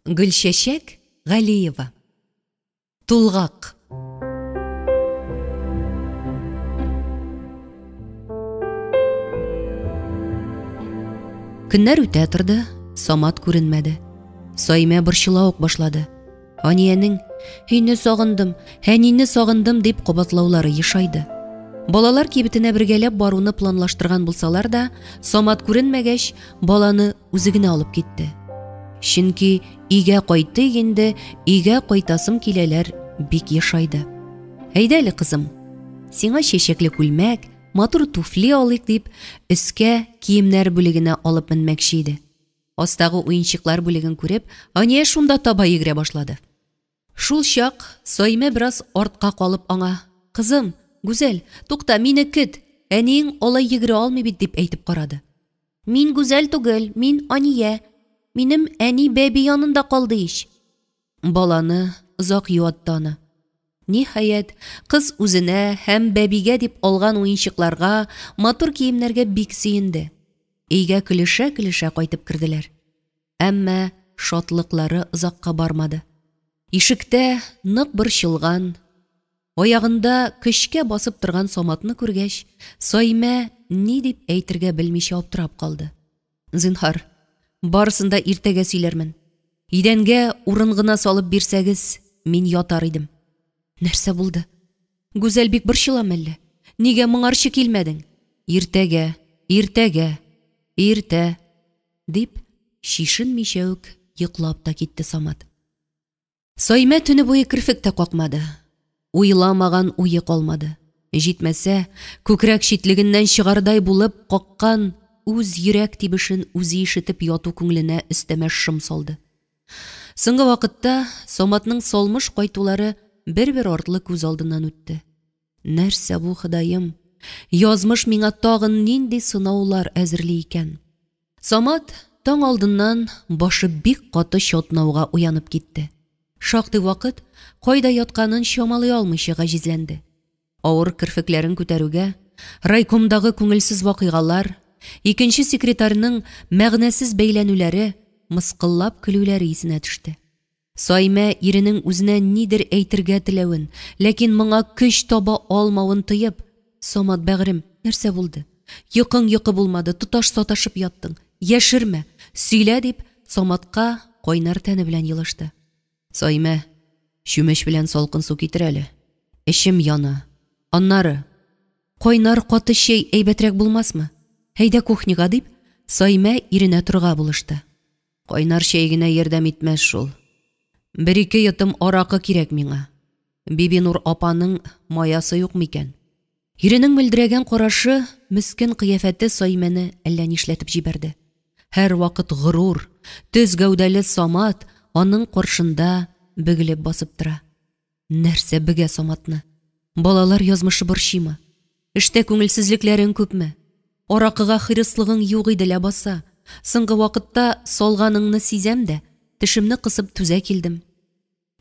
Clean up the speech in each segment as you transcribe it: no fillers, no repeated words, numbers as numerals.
Гөлчәчәк Галиева. Тулгак. Көннәр үтә торды, Самат күренмәде. Саимә борчыла ук башлады. Аниянең "Өйне сагындым, әнине сагындым" дип кабатлаулары ешайды. Балалар кибетенә бергәләп баруны планлаштырган булсалар да, Самат күренмәгәч, баланы үзе генә алып китте. Чөнки өйгә кайтыйк инде, өйгә кайтасым киләләр бик ешайды. Әйдә әле, кызым, сиңа чәчәкле күлмәк, матур туфли алыйк дип, өскә киемнәр бүлегенә алып менмәкче иде. Астагы уенчыклар бүлеген күреп, Ания шунда таба йөгерә башлады. Шул чак Саимә бераз артка калып аңа, Кызым, Гүзәл, тукта, мине көт, әниең алай йөгерә алмый бит, дип әйтеп карады. Мин Гүзәл түгел, мин Ания. Минем әни бәби янында калды ич. Баланы озак юатты аны. Ниһаять, кыз үзенә һәм бәбигә дип алган уенчыкларга, матур киемнәргә бик сөенде. Өйгә көлешә-көлешә кайтып керделәр. Әмма шатлыклары озакка бармады. Ишектә нык борчылган, аягында көчкә басып торган Саматны күргәч, Саимә ни дип әйтергә белмичә аптырап калды. Зинһар, барысын да иртәгә сөйләрмен. Идәнгә урын гына салып бирсәгез, мин ятар идем. Нәрсә булды? Гүзәл бик борчыла мәллә? Нигә моңарчы килмәдең? Иртәгә, иртәгә, иртә, дип, чишенмичә үк йоклап та китте Самат. Саимә төне буе керфек тә какмады. Уйламаган уе калмады. Җитмәсә, күкрәк читлегеннән чыгардай булып каккан үз йөрәк тибешен үзе ишетеп яту күңеленә өстәмә шом салды. Соңгы вакытта Саматның салмыш кайтулары бер-бер артлы күз алдыннан үтте. Нәрсә бу, Ходаем? Язмыш миңа тагын нинди сынаулар әзерли икән? Самат таң алдыннан башы бик каты чатнауга уянып китте. Шактый вакыт кайда ятканын чамалый алмыйча гаҗизләнде. Авыр керфекләрен күтәрүгә, райкомдагы күңелсез вакыйгалар, икенче секретарьның мәгънәсез бәйләнүләре, мыскыллап көлүләре исенә төште. Саимә иренең үзенә нидер әйтергә теләвен, ләкин моңа көч таба алмавын тоеп, Самат бәгърем, нәрсә булды? Йокың йокы булмады, тоташ саташып яттың. Яшермә, сөйлә, дип, Саматка кайнар тәне белән елышты. Саимә, чүмеч белән салкын су китер әле. Эчем яна. Аннары, кайнар каты чәй әйбәтрәк булмасмы? Әйдә кухняга, дип, Саимә иренә торырга булышты. Кайнар чәй генә ярдәм итмәс шул. Бер-ике йотым аракы кирәк миңа. Бибинур апаның маясы юк микән? Иренең мөлдерәгән карашы, мескен кыяфәте Саимәне әллә нишләтеп җибәрде. Һәрвакыт горур, төз гәүдәле Самат аның каршында бөгелеп басып тора. Нәрсә бөгә Саматны? Балалар язмышы борчыймы? Эштә күңелсезлекләрең күпме? Аракыга хирыслыгың юк иде ләбаса. Соңгы вакытта салганыңны сизәм дә, тешемне кысып түзә килдем.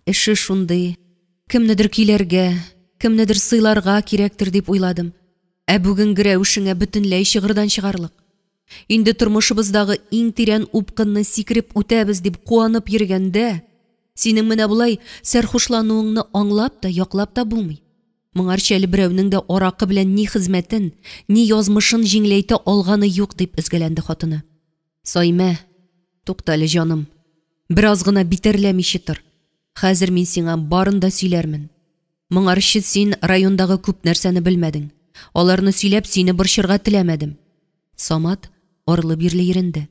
Эше шундый, кемнедер көйләргә, кемнедер сыйларга кирәктер дип уйладым. Ә бүгенге рәвешеңә бөтенләй чыгырдан чыгарлык. Инде тормышыбыздагы иң тирән упкынны сикереп үтәбез дип куанып йөргәндә, синең менә болай сәрхушлануыңны аңлап та, яклап та булмый. Моңарчы әле берәүнең дә аракы белән ни хезмәтен, ни язмышын җиңеләйтә алганы юк, дип өзгәләнде хатыны. Саимә, туктале, җаным. Бераз гына битәрләмичә тор. Хәзер мин сиңа барын да сөйләрмен. Моңарчы син райондагы күп нәрсәне белмәдең. Аларны сөйләп сине борчырга теләмәдем. Самат арлы-бирле йөренде.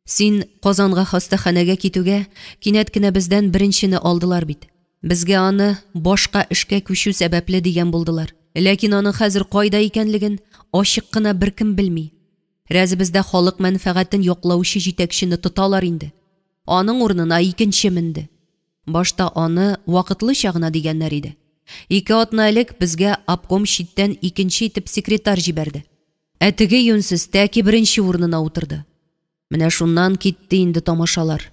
Син Казанга хастаханәгә китүгә, кинәт кенә бездән беренчене алдылар бит. Безгә аны башка эшкә күчү сәбәпле дигән булдылар. Ләкин аның хәзер кайда икәнлеген ачык кына беркем белми. Рәзебездә халык мәнфәгатен яклаучы җитәкчене тоталар инде. Аның урынына икенче менде. Башта аны вакытлыча гына дигәннәр иде. Ике атна элек безгә обком читтән икенче итеп секретарь җибәрде. Ә теге юньсез тәки беренче урынына утырды. Менә шуннан китте инде тамашалар.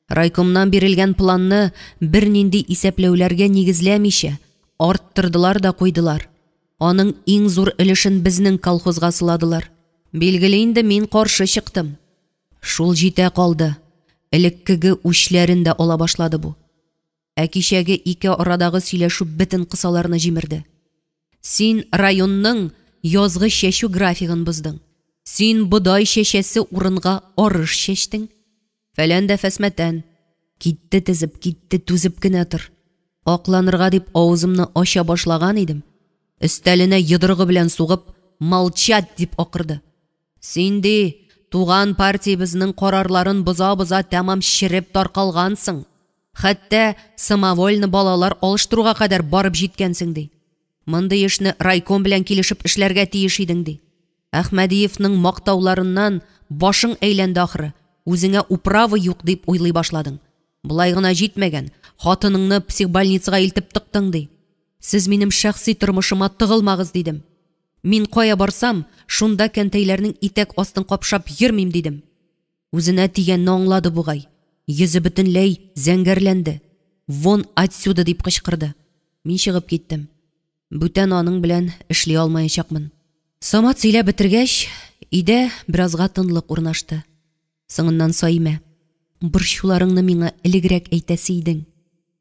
Райкомнан бирелгән планны бернинди исәпләүләргә нигезләмичә, арттырдылар да куйдылар. Аның иң зур өлешен безнең колхозга сыладылар. Билгеле инде, мин каршы чыктым. Шул җитә калды. Элеккеге үчләрен дә ала башлады бу. Ә кичәге ике арадагы сөйләшү бөтен кысаларны җимерде. Син районның язгы чәчү графигын боздың. Син бодай чәчәсе урынга арыш чәчтең. Фәлән дә фәсмәтән. Китте тезеп, китте, түзеп кенә тор. Акланырга дип авызымны ача башлаган идем, өстәленә йодрыгы белән сугып, «Молчать!» дип акырды. Син ди, туган партиябезнең карарларын боза-боза тәмам череп таркалгансың. Хәтта самовольно балалар алыштыруга кадәр барып җиткәнсең, ди. Мондый эшне райком белән килешеп эшләргә тиеш идең, ди. Әхмәдиевның мактауларыннан башың әйләнде ахры, үзеңә управа юк дип уйлый башладың. Болай гына җитмәгән, хатыныңны психбольницага илтеп тыктың, ди. Сез минем шәхси тормышыма тыгылмагыз, дидем. Мин кая барсам, шунда кәнтәйләрнең итәк астын капшап йөрмим, дидем. Үзенә тигәнне аңлады бугай. Йөзе бөтенләй зәңгәрләнде. Вон отсюда дип кычкырды. Мин чыгып киттем. Бүтән аның белән эшли алмаячакмын. Самат сөйләп бетергәч, өйдә беразга тынлык урнашты. Соңыннан Саимә: "Борчуларыңны миңа элегрәк әйтәсе идең.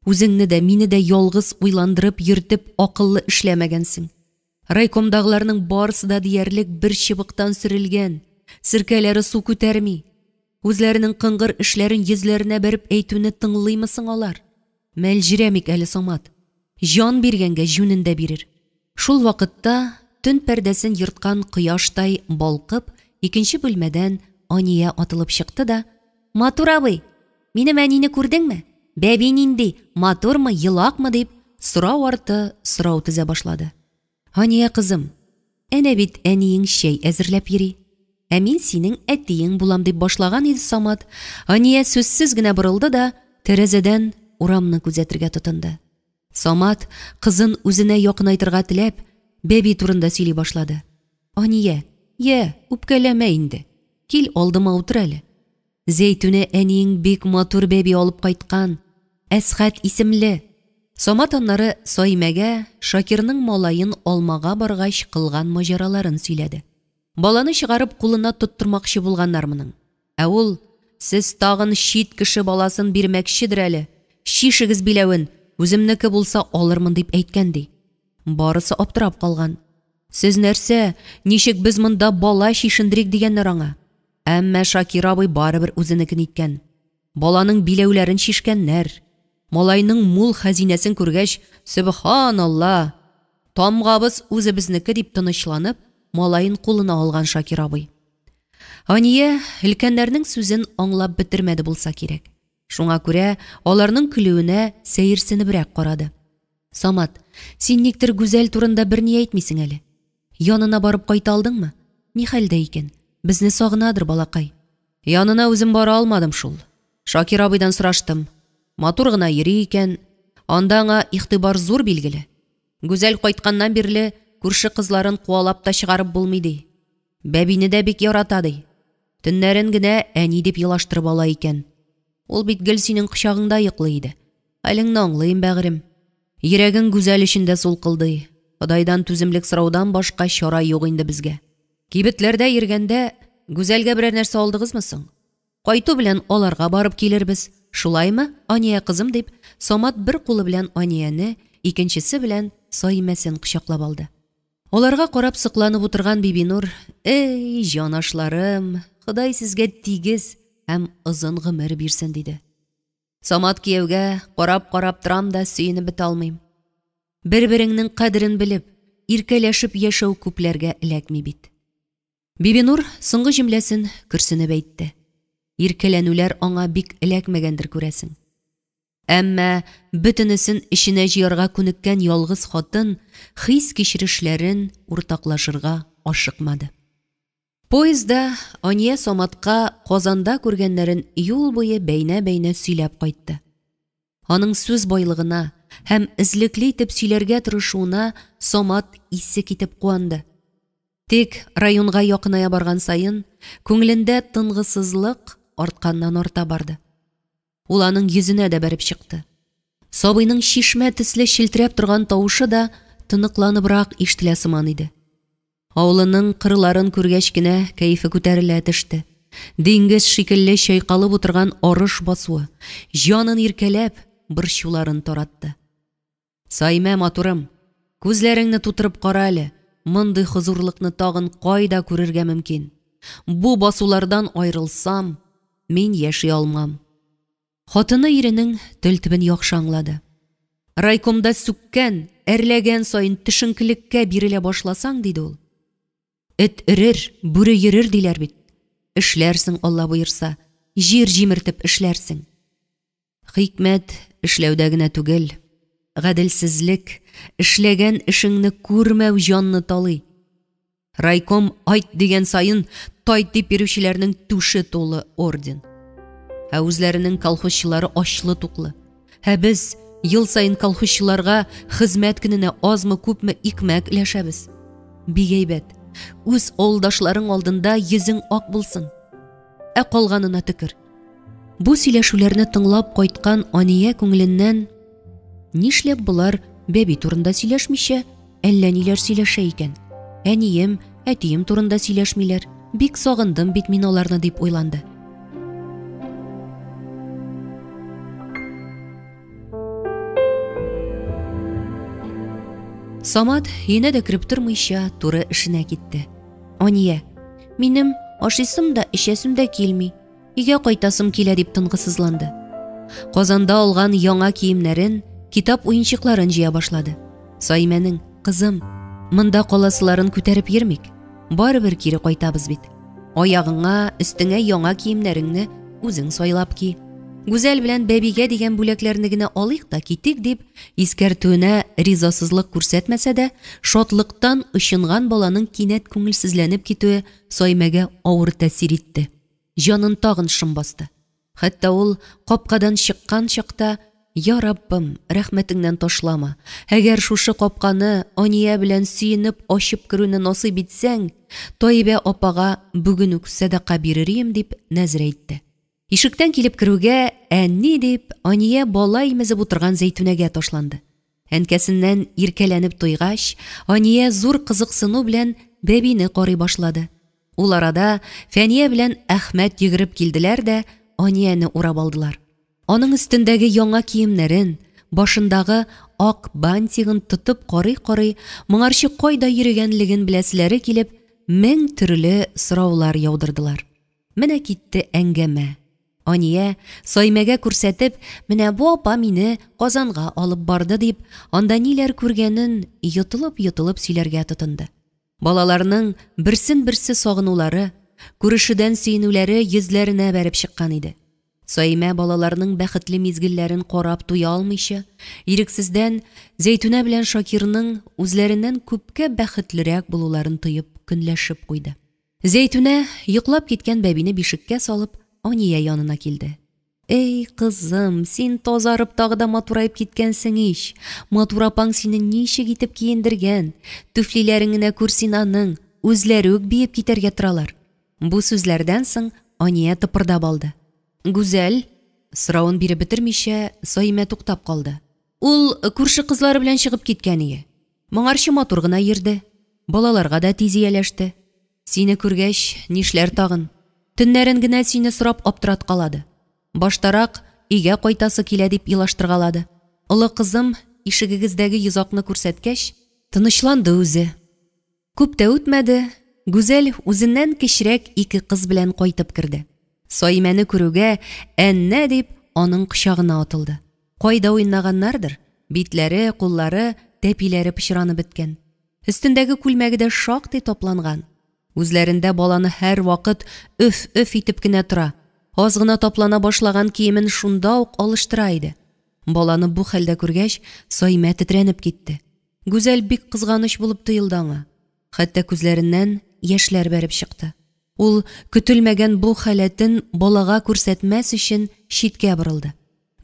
Үзеңне дә, мине дә ялгыз уйландырып йөртеп акыллы эшләмәгәнсең. Райкомдагыларның барысы да диярлек бер чыбыктан сөрелгән, серкәләре су күтәрми. Үзләренең кыңгыр эшләрен йөзләренә бәреп әйтүне тыңлыймы соң алар? Мәлҗерәмик әле, Самат. Җан биргәнгә җүнен дә бирер. Шул вакытта төн пәрдәсен ерткан кояштай балкып, икенче бүлмәдән Ания атылып чыкты да: "Матур абый, минем әнине күрдеңме? Бәби нинди, матурмы, елакмы?" дип, сорау арты сорау тезә башлады. Ания кызым, әнә бит әниең чәй әзерләп йөри. Ә мин синең әтиең булам, дип башлаган иде Самат. Ания сүзсез генә борылды да тәрәзәдән урамны күзәтергә тотынды. Самат, кызын үзенә якынайтырга теләп, бәби турында сөйли башлады. Ания, йә, үпкәләмә инде. Кил алдыма утыр әле. Зәйтүнә әниең бик матур бәби алып кайткан. Әсхәт исемле. Самат аннары Саимәгә Шакирның малаен алмага баргач кылган маҗараларын сөйләде. Баланы чыгарып кулына тоттырмакчы булганнар моның. Ә ул: "Сез тагын чит кеше баласын бирмәкчедер әле. Чишегез биләвен, үземнеке булса алырмын", дип әйткән ди. Барысы аптырап калган. Сез нәрсә, ничек без монда бала чишендерик дигәннәр аңа. Әмма Шакир абый барыбер үзенекен иткән. Баланың биләүләрен чишкәннәр. Малайның мул хәзинәсен күргәч, сөбханалла, тамгабыз үзебезнеке дип тынычланып, малаен кулына алган Шакир абый. Ания өлкәннәрнең сүзен аңлап бетермәде булса кирәк. Шуңа күрә аларның көлүенә сәерсенебрәк карады. Самат, син никтер Гүзәл турында берни әйтмисең әле. Янына барып кайта алдыңмы? Ни хәлдә икән? Безне сагынадыр балакай. Янына үзем бара алмадым шул. Шакир абыйдан сораштым. Матур гына йөри икән. Анда аңа игътибар зур билгеле. Гүзәл кайтканнан бирле күрше кызларын куалап та чыгарып булмый ди. Бәбине дә бик ярата ди. Төннәрен генә әни дип елаштырып ала икән. Ул бит гел синең кочагыңда йоклый иде. Хәлеңне аңлыйм, бәгырем. Йөрәгең Гүзәл өчен дә сулкылдый. Ходайдан түземлек сораудан башка чара юк инде безгә. Кибетләрдә йөргәндә Гүзәлгә берәр нәрсә алдыгызмы соң? Кайту белән аларга барып килербез, шулаймы, Ания кызым, дип, Самат бер кулы белән Анияне, икенчесе белән Саимәсен кочаклап алды. Аларга карап сокланып утырган Бибинур: "Эй, җанашларым, Ходай сезгә тигез һәм озын гомер бирсен", диде. Самат кияүгә карап-карап торам да сөенеп бетә алмыйм. Бер-береңнең кадерен белеп, иркәләшеп яшәү күпләргә эләкми бит. Бибинур соңгы җөмләсен көрсенеп әйтте. Иркәләнүләр аңа бик эләкмәгәндер, күрәсең. Әмма бөтенесен эченә җыярга күнеккән ялгыз хатын хис-кичерешләрен уртаклашырга ашыкмады. Поездда Ания Саматка Казанда күргәннәрен юл буе бәйнә-бәйнә сөйләп кайтты. Аның сүз байлыгына һәм эзлекле итеп сөйләргә тырышуына Самат исе китеп куанды. Тик районга якыная барган саен, күңелендә тынгысызлык артканнан-арта барды. Ул аның йөзенә дә бәреп чыкты. Сабыйның чишмә төсле челтерәп торган тавышы да тоныкланыбрак ишетелә сыман иде. Авылының кырларын күргәч кенә кәефе күтәрелә төште. Диңгез шикелле чайкалып утырган арыш басуы, җанын иркәләп, борчуларын таратты. Саимә, матурым, күзләреңне тутырып кара әле, мондый хозурлыкны тагын кайда күрергә мөмкин? Бу басулардан аерылсам, мин яши алмам. Хатыны иренең тел төбен яхшы аңлады. Райкомда сүккән, әрләгән саен төшенкелеккә бирелә башласаң, диде ул. Эт өрер, бүре йөрер диләр бит. Эшләрсең, Алла боерса, җир җимертеп эшләрсең. Хикмәт эшләүдә генә түгел. Гаделсезлек, эшләгән эшеңне күрмәү җанны талый. Райком айт дигән саен тайт дип йөрүчеләрнең түше тулы орден. Ә үзләренең колхозчылары ачлы-туклы. Ә без ел саен колхозчыларга хезмәт көненә азмы-күпме икмәк өләшәбез. Бик әйбәт. Үз авылдашларың алдында йөзең ак булсын. Ә калганына төкер. Бу сөйләшүләрне тыңлап кайткан Ания күңеленнән нишләп болар бәби турында сөйләшмичә, әллә ниләр сөйләшә икән? Әнием, әтием турында сөйләшмиләр. Бик сагындым бит мин аларны дип уйланды. Самат өенә дә кереп тормыйча туры эшенә китте. Ания, минем ашыйсым да, эчәсем дә килми. Өйгә кайтасым килә дип тынгысызланды. Казанда алган яңа киемнәрен, китап уенчыкларын җыя башлады. Саимәнең, кызым, монда каласыларын күтәреп йөрмик. Барыбер кире кайтабыз бит. Аягыңа, өстеңә яңа киемнәреңне үзең сайлап ки. Гүзәл белән бәбигә дигән бүләкләрне генә алыйк та китик дип, искәртүенә ризасызлык күрсәтмәсә дә, шатлыктан очынган баланың кинәт күңелсезләнеп китүе Саимәгә авыр тәэсир итте. Җанын тагын шом басты. Хәтта ул капкадан чыккан чакта, Я Раббым, рәхмәтеңнән ташлама. Әгәр шушы капканы Ания белән сөенеп ачып керүне насыйп итсәң, Таибә апага бүген үк сәдака бирер ием, дип нәзер әйтте. Ишектән килеп керүгә, әни дип, Ания бала имезеп утырган Зәйтүнәгә ташланды. Әнкәсеннән иркәләнеп туйгач, Ания зур кызыксыну белән бәбине карый башлады. Ул арада Фәния белән Әхмәт йөгереп килделәр дә Анияне урап алдылар. Аның өстендәге яңа киемнәрен, башындагы ак бантигын тотып карый-карый, моңарчы кайда йөрегәнлеген беләселәре килеп, мең төрле сораулар яудырдылар. Менә китте әңгәмә. Ания, Саймәгә күрсәтеп, менә бу апа мине Казанга алып барды дип, анда ниләр күргәнен йотылып-йотылып сөйләргә тотынды. Балаларның берсен-берсе сагынулары, күрешүдән сөенүләре йөзләренә бәреп чыккан иде. Саимә балаларның бәхетле мизгелләрен карап туя алмыйча, ирексездән Зәйтүнә белән Шакирның үзләреннән күпкә бәхетлерәк булуларын тоеп көнләшеп куйды. Зәйтүнә, йоклап киткән бәбине бишеккә салып, Ания янына килде. Эй, кызым, син тазарып тагы да матураеп киткәнсең ич. Матур апаң сине ничек итеп киендергән. Түфлиләрен генә күр син аның, үзләре үк биеп китәргә торалар. Бу сүзләрдән соң Ания тыпырдап алды. Гүзәл, соравын биреп бетермичә, Саимә туктап калды. Ул күрше кызлары белән чыгып киткән ие. Моңарчы матур гына йөрде. Балаларга да тиз ияләште. Сине күргәч, нишләр тагын? Төннәрен генә сине сорап аптыраткалады. Баштарак өйгә кайтасы килә дип елаштыргалады. Олы кызым ишегегездәге йозакны күрсәткәч, тынычланды үзе. Күп тә үтмәде, Гүзәл үзеннән кечерәк ике кыз белән кайтып керде. Саимәне күрүгә, әннә дип, аның кочагына атылды. Кайда уйнаганнардыр, битләре, куллары, тәпиләре пычранып беткән. Өстендәге күлмәге дә шактый тапланган. Үзләрендә баланы һәрвакыт өф-өф итеп кенә тора. Аз гына таплана башлаган киемен шунда ук алыштыра иде. Баланы бу хәлдә күргәч, Саимә тетрәнеп китте. Гүзәл бик кызганыч булып тоелды аңа. Хәтта күзләреннән яшьләр бәреп чыкты. Ул көтелмәгән бу халәтен балага күрсәтмәс өчен читкә борылды.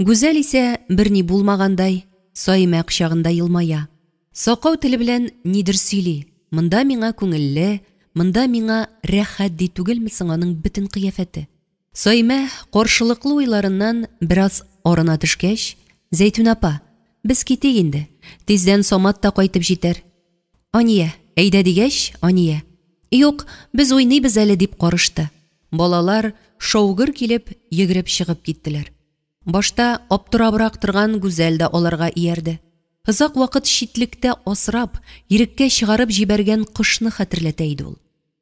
Гүзәл исә берни булмагандай Саимә кочагында елмая. Сакау теле белән нидер сөйли. Монда миңа күңелле, монда миңа рәхәт ди түгелме соң аның бөтен кыяфәте? Саимә каршылыклы уйларыннан бераз арына төшкәч, Зәйтүн апа, без китик инде. Тиздән Самат та кайтып җитәр. Ания, әйдә дигәч, Ания. Юк, без уйныйбыз әле дип карышты. Балалар шау-гөр килеп, йөгереп чыгып киттеләр. Башта аптырабрак торган Гүзәл дә аларга иярде. Озак вакыт читлектә асрап, иреккә чыгарып җибәргән кошны хәтерләтә иде ул.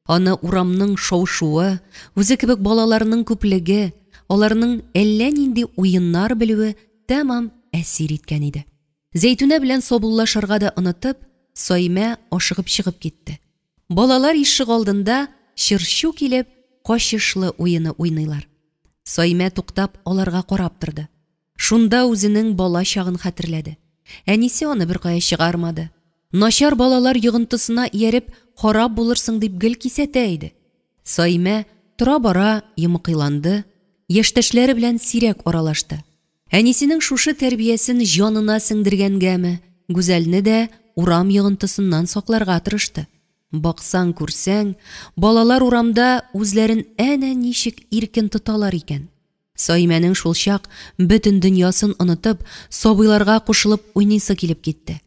Аны урамның шау-шуы, үзе кебек балаларның күплеге, аларның әллә нинди уеннар белүе тәмам әсир иткән иде. Зәйтүнә белән саубуллашырга да онытып, Саимә ашыгып чыгып китте. Балалар ишегалдында чыр-чу килеп, качышлы уены уйныйлар. Саимә туктап аларга карап торды. Шунда үзенең бала чагын хәтерләде. Әнисе аны беркая чыгармады. Начар балалар йогынтысына ияреп, харап булырсың дип гел кисәтә иде. Саимә тора-бара йомыкыйланды, яшьтәшләре белән сирәк аралашты. Әнисенең шушы тәрбиясен җанына сеңдергәнгәме, Гүзәлне дә урам йогынтысыннан сакларга тырышты. Баксаң-күрсәң, балалар урамда үзләрен әнә ничек иркен тоталар икән. Саимәнең шулчак бөтен дөньясын онытып, сабыйларга кушылып уйныйсы килеп китте.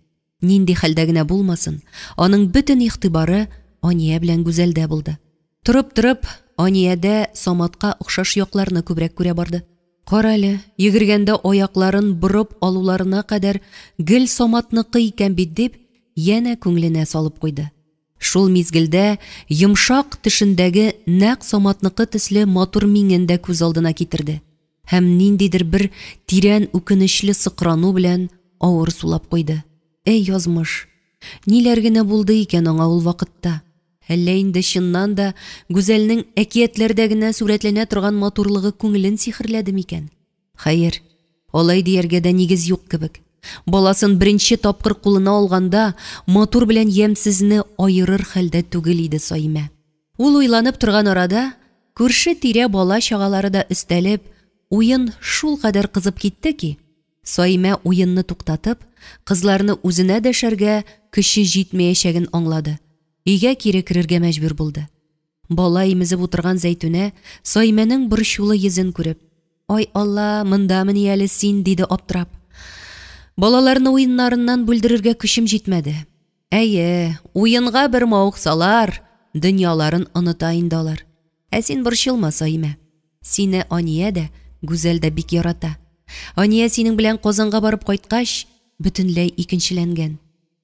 Нинди хәлдә генә булмасын, аның бөтен игътибары Ания белән Гүзәлдә булды. Торып-торып, Аниядә Саматка охшаш якларны күбрәк күрә барды. Карале, йөгергәндә аякларын борып алуларына кадәр гел Саматныкы икән бит дип, янә күңеленә салып куйды. Шул мизгелдә йомшак төшендәге нәкъ Саматныкы төсле матур миңен дә күз алдына китерде һәм ниндидер бер тирән үкенечле сыкрану белән авыр сулап куйды. Әй, язмыш! Ниләр генә булды икән аңа ул вакытта? Әллә инде чыннан да Гүзәлнең әкиятләрдә генә сурәтләнә торган матурлыгы күңелен сихерләде микән? Хәер, алай дияргә дә нигез юк кебек. Баласын беренче тапкыр кулына алганда матур белән ямьсезне аерыр хәлдә түгел иде Саимә. Ул уйланып торган арада күрше-тирә бала-чагалары да өстәлеп, уен шулкадәр кызып китте ки, Саимә уенны туктатып, кызларны үзенә дәшәргә көче җитмәячәген аңлады. Өйгә кире керергә мәҗбүр булды. Бала имезеп утырган Зәйтүнә, Саимәнең борчулы йөзен күреп, Ай Алла, мондамыни әле син, диде аптырап. Балаларны уеннарыннан бүлдерергә көчем җитмәде. Әйе, уенга бер мавыксалар, дөньяларын оныта инде алар. Ә син борчылма, Саимә. Сине Ания дә, Гүзәл дә бик ярата. Ания синең белән Казанга барып кайткач, бөтенләй икенчеләнгән.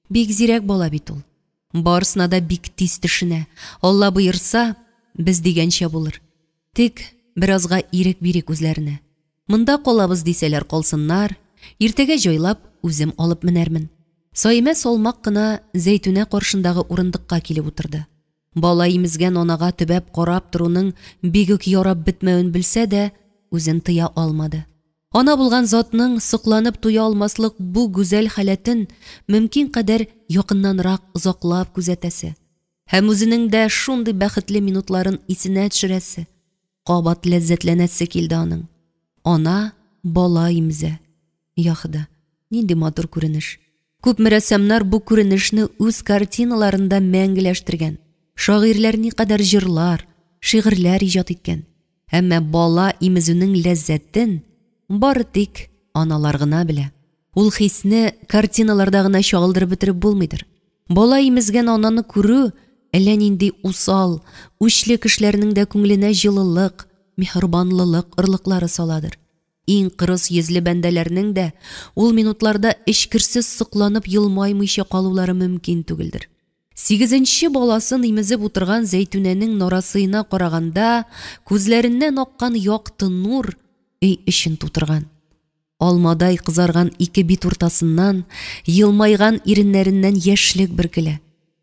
Бик зирәк бала бит ул. Барысына да бик тиз төшенә. Алла боерса, без дигәнчә булыр. Тик беразга ирек бирик үзләренә. Монда калабыз дисәләр калсыннар, иртәгә җайлап үзем алып менәрмен. Саимә салмак кына Зәйтүнә каршындагы урындыкка килеп утырды. Бала имезгән анага төбәп карап торуның бик үк ярап бетмәвен белсә дә, үзен тыя алмады. Ана булган затның сокланып туя алмаслык бу гүзәл халәтен мөмкин кадәр якыннанрак озаклап күзәтәсе һәм үзенең дә шундый бәхетле минутларын исенә төшерәсе, кабат ләззәтләнәсе килде аның. Ана бала имзә. Я Хода, нинди матур күренеш. Күпме рәссамнар бу күренешне үз картиналарында мәңгеләштергән. Шагыйрьләр никадәр җырлар, шигырьләр иҗат иткән. Әмма бала имезүнең ләззәтен бары тик аналар гына белә. Ул хисне картиналарда гына чагылдырып бетереп булмыйдыр. Бала имезгән ананы күрү әллә нинди усал, үчле кешеләрнең дә күңеленә җылылык, миһербанлылык орлыклары саладыр. Иң кырыс йөзле бәндәләрнең дә ул минутларда эчкерсез сокланып елмаймыйча калулары мөмкин түгелдер. Сигезенче баласын имезеп утырган Зәйтүнәнең нарасыена караганда, күзләреннән аккан якты нур өй эчен тутырган. Алмадай кызарган ике бит уртасыннан, елмайган иреннәреннән яшьлек бөркелә.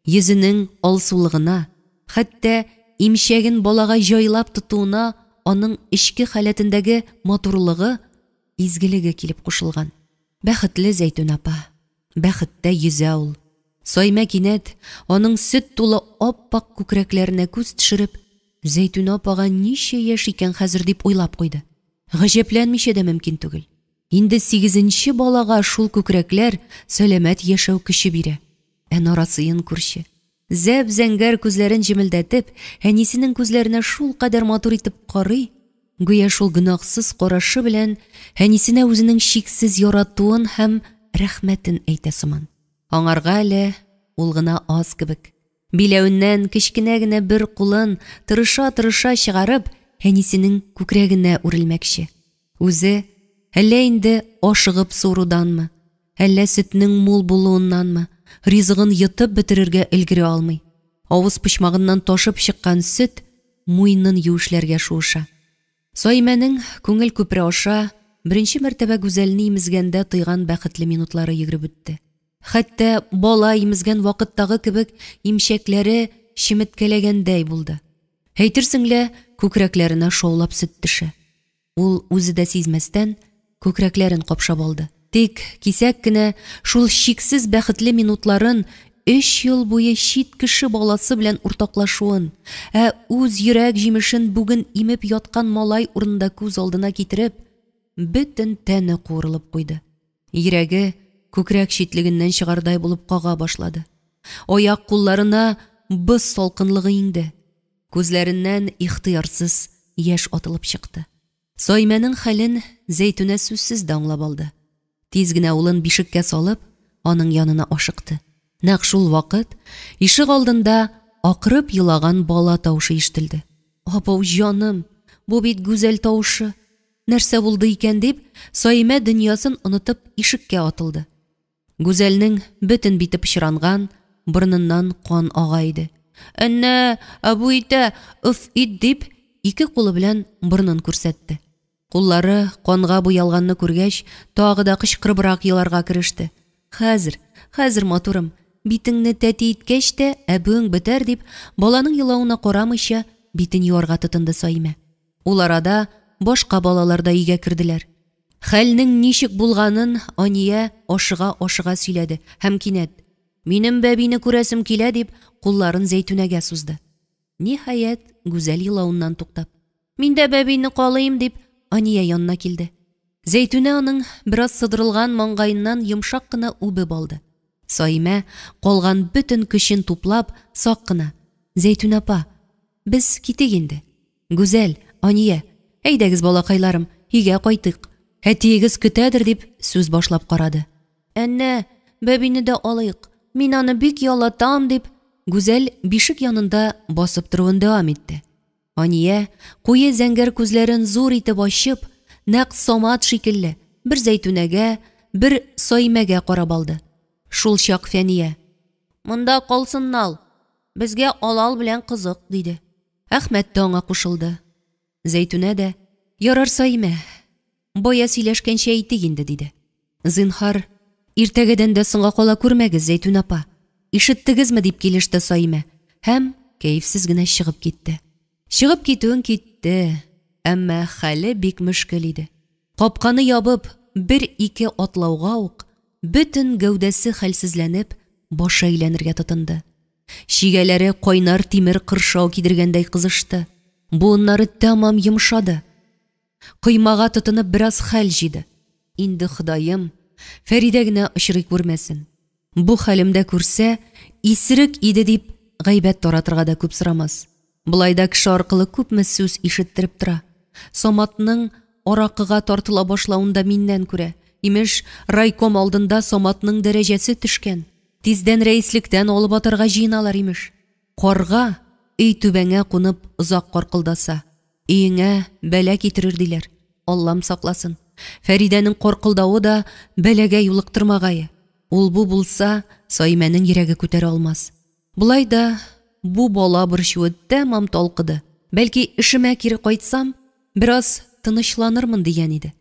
Йөзенең алсулыгына, хәтта имчәген балага җайлап тотуына аның эчке халәтендәге матурлыгы, изгелеге килеп кушылган. Бәхетле Зәйтүн апа. Бәхеттә йөзә ул. Саймә кинәт аның сөт тулы ап-ак күкрәкләренә күз төшереп, Зәйтүнә апага ничә яшь икән хәзер дип уйлап куйды. Гаҗәпләнмичә дә мөмкин түгел. Инде сигезенче балага шул күкрәкләр сәламәт яшәү көче бирә. Ә нарасыен күрче. Зәп-зәңгәр күзләрен җемелдәтеп, әнисенең күзләренә шулкадәр матур итеп карый, гүя шул гөнаһсыз карашы белән әнисенә үзенең чиксез яратуын һәм рәхмәтен әйтә сыман. Аңарга әле ул гына аз кебек. Биләвеннән кечкенә генә бер кулын тырыша-тырыша чыгарып, әнисенең күкрәгенә үрелмәкче. Үзе, әллә инде ашыгып суыруданмы, әллә сөтнең мул булуыннанмы, ризыгын йотып бетерергә өлгерә алмый. Авыз почмагыннан ташып чыккан сөт муенын юешләргә шуыша. Саимәнең күңел күпере аша беренче мәртәбә Гүзәлне имезгәндә тойган бәхетле минутлары йөгереп үтте. Хәтта бала имезгән вакыттагы кебек имчәкләре чеметкәләгәндәй булды. Әйтерсең лә күкрәкләренә шаулап сөт төшә. Ул үзе дә сизмәстән күкрәкләрен капшап алды. Тик кисәк кенә шул чиксез бәхетле минутларын өч ел буе чит кеше баласы белән уртаклашуын, ә үз йөрәк җимешен бүген имеп яткан малай урынында күз алдына китереп, бөтен тәне куырылып куйды. Йөрәге күкрәк читлегеннән чыгардай булып кага башлады. Аяк-кулларына боз салкынлыгы иңде. Күзләреннән ихтыярсыз яшь атылып чыкты. Саимәнең хәлен Зәйтүнә сүзсез дә аңлап алды. Тиз генә улын бишеккә салып, аның янына ашыкты. Нәкъ шул вакыт ишегалдында акырып елаган бала тавышы ишетелде. Абау, җаным, бу бит Гүзәл тавышы! Нәрсә булды икән дип, Саимә дөньясын онытып ишеккә атылды. Гүзәлнең бөтен бите пычранган, борыныннан кан ага иде. Әннә, әбү итә, өф ит, дип, ике кулы белән борынын күрсәтте. Куллары канга буялганны күргәч, тагы да кычкырыбрак еларга кереште. Хәзер, хәзер, матурым, битеңне тәти иткәч тә, әбүең бетәр, дип, баланың елавына карамыйча, битен юарга тотынды Саимә. Ул арада башка балалар да өйгә керделәр. Хәлнең ничек булганын Ания ашыга-ашыга сөйләде һәм кинәт, Минем бәбине күрәсем килә, дип, кулларын Зәйтүнәгә сузды. Ниһаять, Гүзәл елавыннан туктап, Мин дә бәбине калыйм, дип, Ания янына килде. Зәйтүнә аның бераз сыдырылган маңгаеннан йомшак кына үбеп алды. Саимә, калган бөтен көчен туплап, сак кына, Зәйтүнә апа, без китик инде. Гүзәл, Ания, әйдәгез, балакайларым, өйгә кайтыйк. Әтиегез көтәдер, дип сүз башлап карады. Әннә, бәбине дә алыйк, мин аны бик ялатам, дип, Гүзәл бишек янында басып торуын дәвам итте. Ания, куе зәңгәр күзләрен зур итеп ачып, нәкъ Самат шикелле, бер Зәйтүнәгә, бер Саимәгә карап алды. Шулчак Фәния. Монда калсыннал, безгә Алал белән кызык, диде. Әхмәт тә аңа кушылды. Зәйтүнә дә, Ярар, Саимә, бая сөйләшкәнчә әйтик инде, диде. Зинһар, иртәгәдән дә соңга кала күрмәгез, Зәйтүнә апа. Ишеттегезме, дип килеште Саимә һәм кәефсез генә чыгып китте. Чыгып китүен китте, әмма хәле бик мөшкел иде. Капканы ябып, бер-ике атлауга ук, бөтен гәүдәсе хәлсезләнеп, башы әйләнергә тотынды. Чигәләре кайнар тимер кыршау кидергәндәй кызышты. Буыннары тәмам йомшады. Коймага тотынып бераз хәл җыйды. Инде Ходаем, Фәридә генә очрый күрмәсен. Бу хәлемдә күрсә, исерек иде дип гайбәт таратырга да күп сорамас. Болай да кеше аркылы күпме сүз ишеттереп тора. Саматның аракыга тартыла башлавын да миннән күрә. Имеш, райком алдында Саматның дәрәҗәсе төшкән. Тиздән рәислектән алып атарга җыеналар, имеш. Карга өй түбәңә кунып озак каркылдаса, өеңә бәла китерер, диләр. Аллам сакласын. Фәридәнең каркылдавы да бәлагә юлыктырмагае. Ул-бу булса, Саимәнең йөрәге күтәрә алмас. Болай да бу бала борчуы тәмам талкыды. Бәлки, эшемә кире кайтсам, бераз тынычланырмын дигән иде.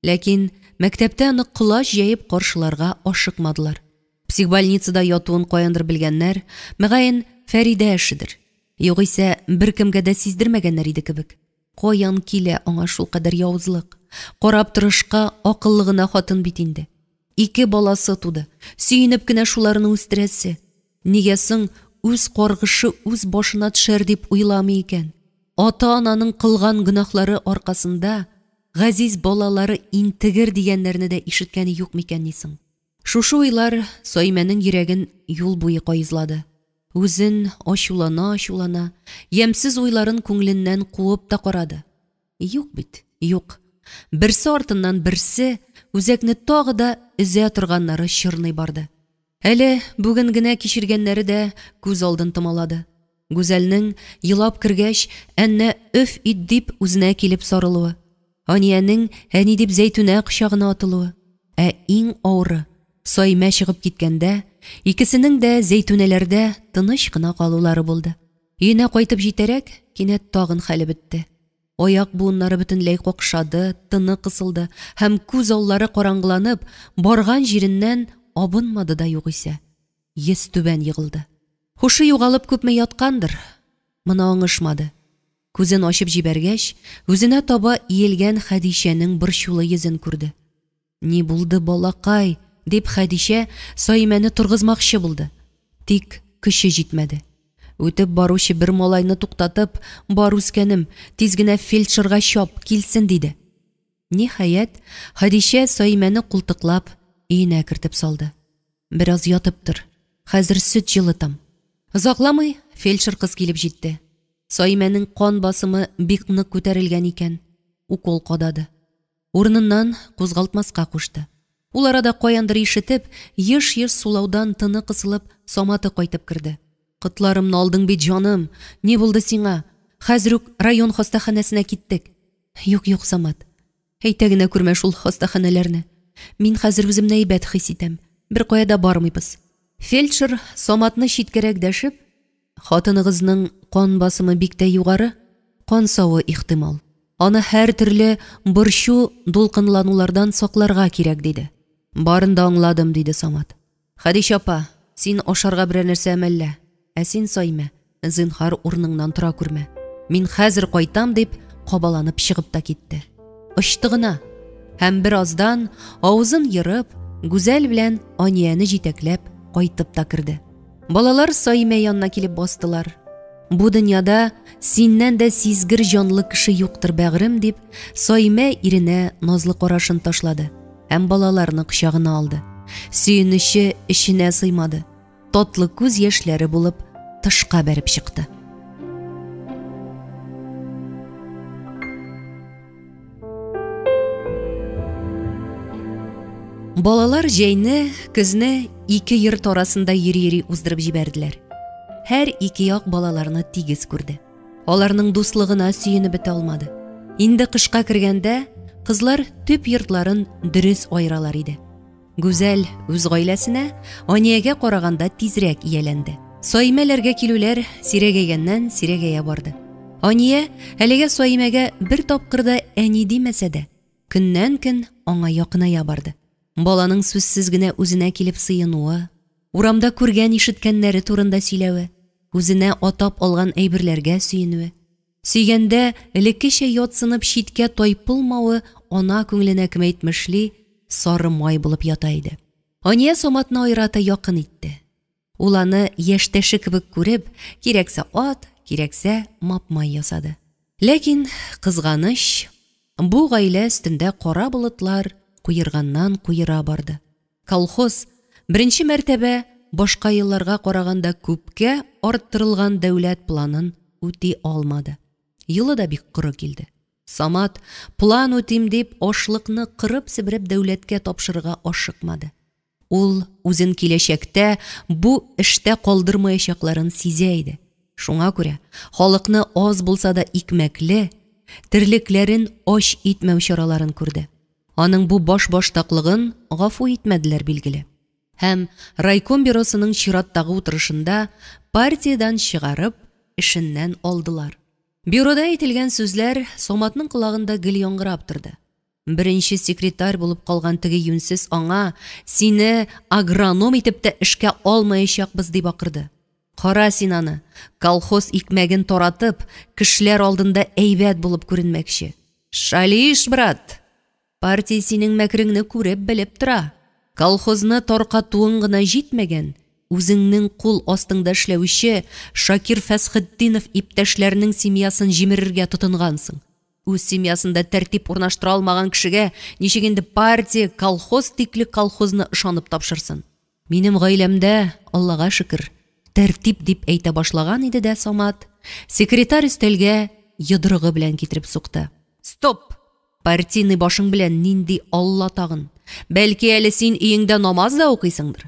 Ләкин мәктәптә аны колач җәеп каршыларга ашыкмадылар. Психбольницада ятуын каяндыр белгәннәр, мөгаен, Фәридә эшедер. Югыйсә, беркемгә дә сиздермәгәннәр иде кебек. Каян килә аңа шулкадәр явызлык? Карап торышка акыллы гына хатын бит инде. Ике баласы туды, сөенеп кенә шуларны үстерәсе. Нигә соң үз каргышы үз башына төшәр дип уйламый икән? Ата-ананың кылган гөнаһлары аркасында газиз балалары интегер дигәннәрне дә ишеткәне юк микәнни соң? Шушы уйлар Саимәнең йөрәген юл буе каезлады. Үзен ачулана-ачулана, ямьсез уйларын күңеленнән куып та карады. Юк бит, юк. Берсе артыннан берсе үзәкне тагы да өзә торганнары чорный барды. Әле бүген генә кичергәннәре дә күз алдын томалады. Гүзәлнең, елап кергәч, әннә өф ит дип үзенә килеп сарылуы, Аниянең әни дип Зәйтүнә кочагына атылуы, ә иң авыры, Саимә чыгып киткәндә, икесенең дә Зәйтүнәләрдә тыныч кына калулары булды. Өенә кайтып җитәрәк, кинәт тагын хәле бетте. Аяк буыннары бөтенләй какшады, тыны кысылды һәм күз аллары караңгыланып, барган җиреннән абынмады да югыйсә. Йөзтүбән егылды. Һушы югалып күпме яткандыр, моны аңышмады. Күзен ачып җибәргәч, үзенә таба иелгән Хәдичәнең борчулы йөзен күрде. Ни булды, балакай? дип Хәдичә Саимәне торгызмакчы булды. Тик көче җитмәде. Үтеп баручы бер малайны туктатып, бар үскәнем, тиз генә фельдшерга чап, килсен, диде. Ниһаять, Хәдичә Саимәне култыклап өенә кертеп салды. Бераз ятып тор, хәзер сөт җылытам. Озакламый фельдшер кыз килеп җитте. Саимәнең кан басымы бик нык күтәрелгән икән, укол кадады. Урыныннан кузгалтмаска кушты. Ул арада каяндыр ишетеп, еш-еш сулаудан тыны кысылып, Саматы кайтып керде. Котларымны алдың бит, җаным! Ни булды сиңа? Хәзер үк район хастаханәсенә киттек. Юк, юк, Самат. Әйтә генә күрмә шул хастаханәләрне. Мин хәзер үземне әйбәт хис итәм. Беркая да бармыйбыз. Фельдшер Саматны читкәрәк дәшеп, хатыныгызның кан басымы бик тә югары, кан савы ихтимал. Аны һәртөрле борчу, дулкынланулардан сакларга кирәк, диде. Барын да аңладым, диде Самат. Хәдичә апа, син ашарга берәр нәрсә әмәллә. Ә син, Саймә, зинһар урыныңнан тора күрмә. Мин хәзер кайтам, дип кабаланып чыгып та китте. Очты гына. Һәм бераздан авызын ерып, Гүзәл белән Анияне җитәкләп кайтып та керде. Балалар Саимә янына килеп бастылар. Бу дөньяда синнән дә сизгер җанлы кеше юктыр, бәгърем, дип, Саимә иренә назлы карашын ташлады һәм балаларны кочагына алды. Сөенече эченә сыймады. Татлы күз яшьләре булып тышка бәреп чыкты. Балалар җәйне, көзне ике йорт арасында йөри-йөри уздырып җибәрделәр. Һәр ике як балаларны тигез күрде. Аларның дуслыгына сөенеп бетә алмады. Инде кышка кергәндә, кызлар төп йортларын дөрес аералар иде. Гүзәл үз гаиләсенә Аниягә караганда тизрәк ияләнде. Саимәләргә килүләр сирәгәйгәннән сирәгәя барды. Ания әлегә Саимәгә бер тапкыр да әни димәсә дә, көннән-көн аңа якыная барды. Баланың сүзсез генә үзенә килеп сыенуы, урамда күргән-ишеткәннәре турында сөйләве, үзенә атап алган әйберләргә сөенүе, сөйгәндә элеккечә ятсынып читкә тайпылмавы ана күңеленә кем әйтмешли, сары май булып ята иде. Ания Саматны аерата якын итте. Ул аны яшьтәше кебек күреп, кирәксә ат, кирәксә мапмай ясады. Ләкин, кызганыч, бу гаилә өстендә кара болытлар куерганнан куера барды. Колхоз беренче мәртәбә башка елларга караганда күпкә арттырылган дәүләт планын үти алмады. Елы да бик коры килде. Самат, план үтим дип, ашлыкны кырып-себереп дәүләткә тапшырырга ашыкмады. Ул үзен киләчәктә бу эштә калдырмаячакларын сизә иде. Шуңа күрә халыкны аз булса да икмәкле, терлекләрен ач итмәү чараларын күрде. Аның бу башбаштаклыгын гафу итмәделәр, билгеле. Һәм райком бюросының чираттагы утырышында партиядән чыгарып, эшеннән алдылар. Бюрода әйтелгән сүзләр Саматның колагында гел яңгырап торды. Беренче секретарь булып калган теге юньсез аңа, сине агроном итеп тә эшкә алмаячакбыз, дип акырды. Кара син аны, колхоз икмәген таратып, кешеләр алдында әйбәт булып күренмәкче. Шалиш, брат! Партия синең мәкереңне күреп белеп тора. Колхозны таркатуың гына җитмәгән, үзеңнең кул астыңда эшләүче Шакир Фәсхетдинов иптәшләренең семьясын җимерергә тотынгансың. Үз семьясында тәртип урнаштыра алмаган кешегә ничек инде партия колхоз тикле колхозны ышанып тапшырсын? Минем гаиләмдә, Аллага шөкер, тәртип дип әйтә башлаган иде дә Самат, секретарь өстәлгә йодрыгы белән китереп сукты. Стоп! Партийный башың белән нинди Алла тагын? Бәлки әле син өеңдә намаз да укыйсыңдыр?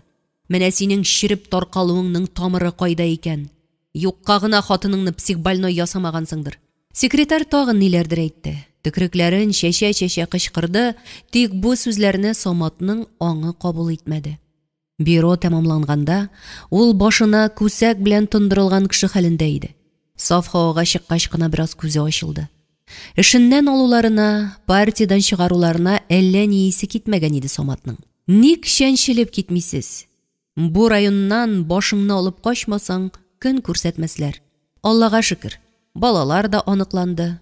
Менә синең череп таркалуыңның тамыры кайда икән? Юкка гына хатыныңны психбольной ясамагансыңдыр. Секретарь тагын ниләрдер әйтте. Төкрекләрен чәчә-чәчә кычкырды, тик бу сүзләрне Саматның аңы кабул итмәде. Бюро тәмамланганда, ул башына күсәк белән тондырылган кеше хәлендә иде. Саф һавага чыккач кына бераз күзе ачылды. Эшеннән алуларына, партиядән чыгаруларына әллә ни исе китмәгән иде Саматның. Ник чәнчелеп китмисез? Бу районнан башыңны алып качмасаң, көн күрсәтмәсләр. Аллага шөкер, балалар да аныкланды.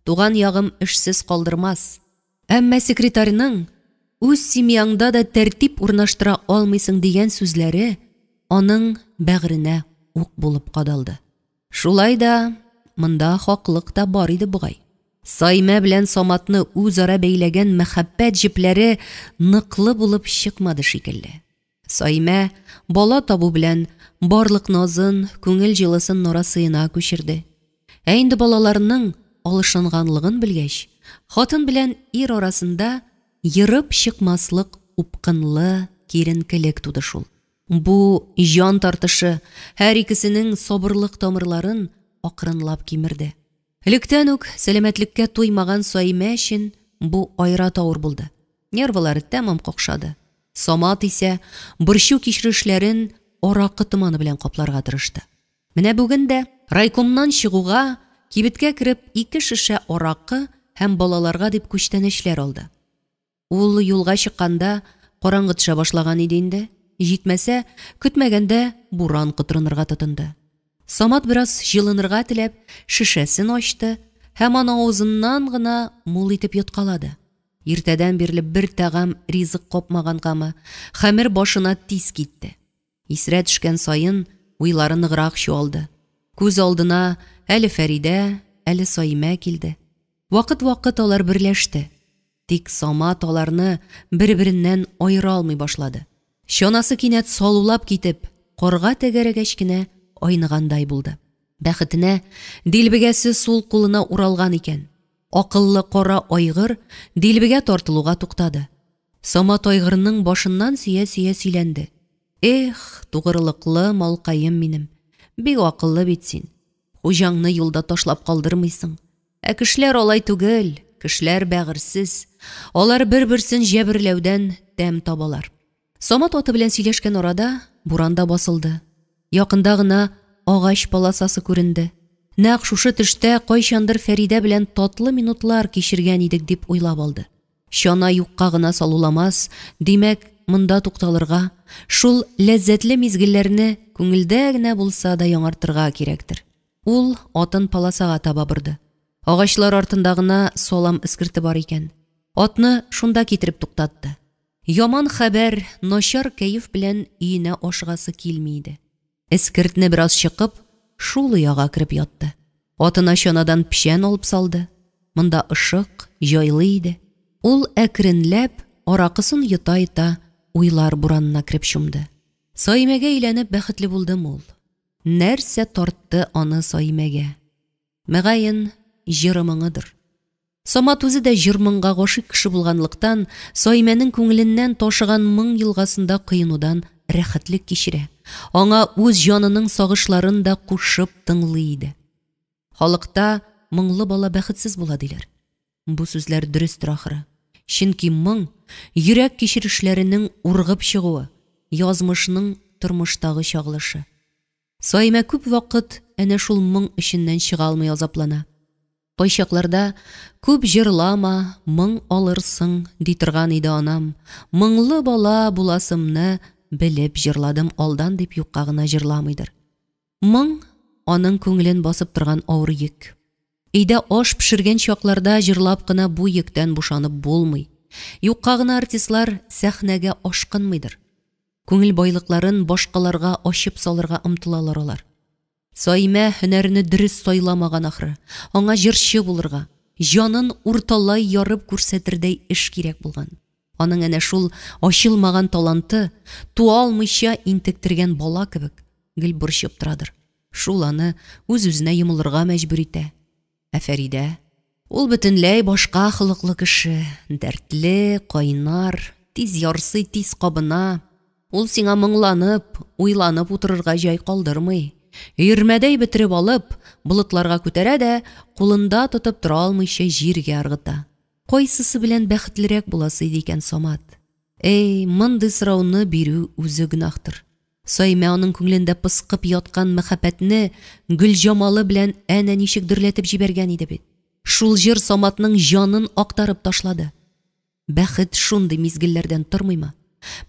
Туган ягым эшсез калдырмас. Әмма секретарьның үз семьяңда да тәртип урнаштыра алмыйсың дигән сүзләре аның бәгыренә ук булып кадалды. Шулай да монда хаклык та бар иде бугай. Саймә белән Саматны үзара бәйләгән мәхәббәт җепләре ныклы булып чыкмады шикелле. Саймә бала табу белән барлык назын, күңел җылысын нарасыена күчерде. Ә инде балаларның алышынганлыгын белгәч, хатын белән ир арасында ерып чыкмаслык упкынлы киеренкелек туды шул. Бу җан тартышы һәр икесенең сабырлык тамырларын акрынлап кимерде. Электән үк сәламәтлеккә туймаган Саимә өчен бу аерата авыр булды. Нервылары тәмам какшады. Самат исә борчу кичерешләрен аракы томаны белән капларга тырышты. Менә бүген дә райкомнан чыгуга кибеткә кереп 2 шешә аракы һәм балаларга дип күчтәнәчләр алды. Ул юлга чыкканда караңгы төшә башлаган иде инде. Җитмәсә, көтмәгәндә буран котырынырга тотынды. Самат бераз җылынырга теләп шешәсен ачты һәм аны авызыннан гына мул итеп йоткалады. Иртәдән бирле бер тәгам ризык капмагангамы, хәмер башына тиз китте. Исерә төшкән саен уйлары ныграк чуалды. Күз алдына әле Фәридә, әле Саимә килде. Вакыт-вакыт алар берләште. Тик Самат аларны бер-береннән аера алмый башлады. Чанасы кинәт салулап китеп, карга тәгәрәгәч кенә айныгандай булды. Бәхетенә дилбегәсе сул кулына уралган икән. Акыллы кара айгыр дилбегә тартылуга туктады. Самат айгырның башыннан сөя-сөя сөйләнде. Эх, тугрылыклы малкаем минем, бик акыллы бит син. Хуҗаңны юлда ташлап калдырмыйсың. Ә кешеләр алай түгел, кешеләр бәгырьсез. Алар бер-берсен җәберләүдән тәм табалар. Самат аты белән сөйләшкән арада буран да басылды. Якында гына агач полосасы күренде. Нәкъ шушы төштә кайчандыр Фәридә белән татлы минутлар кичергән идек дип уйлап алды. Чана юкка гына салуламас, димәк, монда тукталырга, шул ләззәтле мизгелләрне күңелдә генә булса да яңартырга кирәктер. Ул атын полосага таба борды. Агачлар артында гына салам эскерте бар икән. Атны шунда китереп туктатты. Яман хәбәр, начар кәеф белән өенә ашыгасы килми иде. Эскертне бераз чыгып, шул ояга кереп ятты. Атына чанадан печән алып салды. Монда ышык, җайлы иде. Ул әкренләп аракысын йота-йота уйлар буранына кереп чумды. Саимәгә әйләнеп бәхетле булдым ул. Нәрсә тартты аны Саимәгә? Мөгаен, җыры моңыдыр. Самат үзе дә җыр-моңга гашыйк кеше булганлыктан, Саимәнең күңеленнән ташыган моң елгасында коенудан рәхәтлек кичерә. Аңа үз җанының сагышларын да кушып тыңлый иде. Халыкта моңлы бала бәхетсез була диләр. Бу сүзләр дөрестер ахыры. Чөнки моң йөрәк кичерешләренең ургып чыгуы, язмышның тормыштагы чагылышы. Саимә күп вакыт әнә шул моң эченнән чыга алмый азаплана. Кайчакларда күп җырлама, моң алырсың, ди торган иде анам. Моңлы бала буласымны белеп җырладым алдан дип юкка гына җырламыйдыр. Моң аның күңелен басып торган авыр йөк. Өйдә аш пешергән чакларда җырлап кына бу йөктән бушанып булмый. Юкка гына артистлар сәхнәгә ашкынмыйдыр. Күңел байлыкларын башкаларга ачып салырга омтылалар алар. Саимә һөнәрне дөрес сайламаган ахры. Аңа җырчы булырга, җанын урталай ярып күрсәтердәй эш кирәк булган. Аның әнә шул ачылмаган таланты туа алмыйча интектергән бала кебек гел борчып торадыр. Шул аны үз-үзенә йомылырга мәҗбүр итә. Ә Фәридә ул бөтенләй башка холыклы кеше, дәртле, кайнар, тиз ярсый, тиз кабына. Ул сиңа моңланып, уйланып утырырга җай калдырмый. Өермәдәй бөтереп алып, болытларга күтәрә дә, кулында тотып тора алмыйча җиргә ыргыта. Кайсысы белән бәхетлерәк буласы иде икән Самат? Әй, мондый сорауны бирү үзе гөнаһтыр. Саимә аның күңелендә пыскып яткан мәхәббәтне Гөлҗамалы белән әнә ничек дөрләтеп җибәргән иде бит. Шул җыр Саматның җанын актарып ташлады. Бәхет шундый мизгелләрдән тормыймы?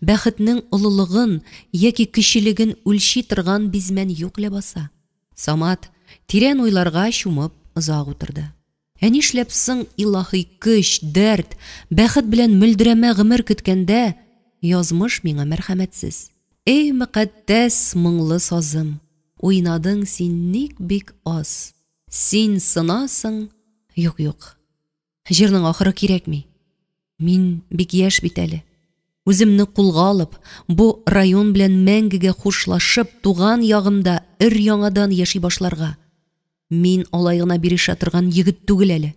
Бәхетнең олылыгын яки кечелеген үлчи торган бизмән юк ләбаса. Самат, тирән уйларга чумып, озак утырды. Ә нишләп соң илаһи көч, дәрт, бәхет белән мөлдерәмә гомер көткәндә, язмыш миңа мәрхәмәтсез? Эй, мөкатдәс моңлы сазым, уйнадың син ник бик аз? Син сынасың, юк, юк. Җырның ахыры кирәкми. Мин бик яшь бит әле. Үземне кулга алып, бу район белән мәңгегә хушлашып, туган ягымда өр-яңадан яши башларга. Мин алай гына бирешә торган егет түгел әле.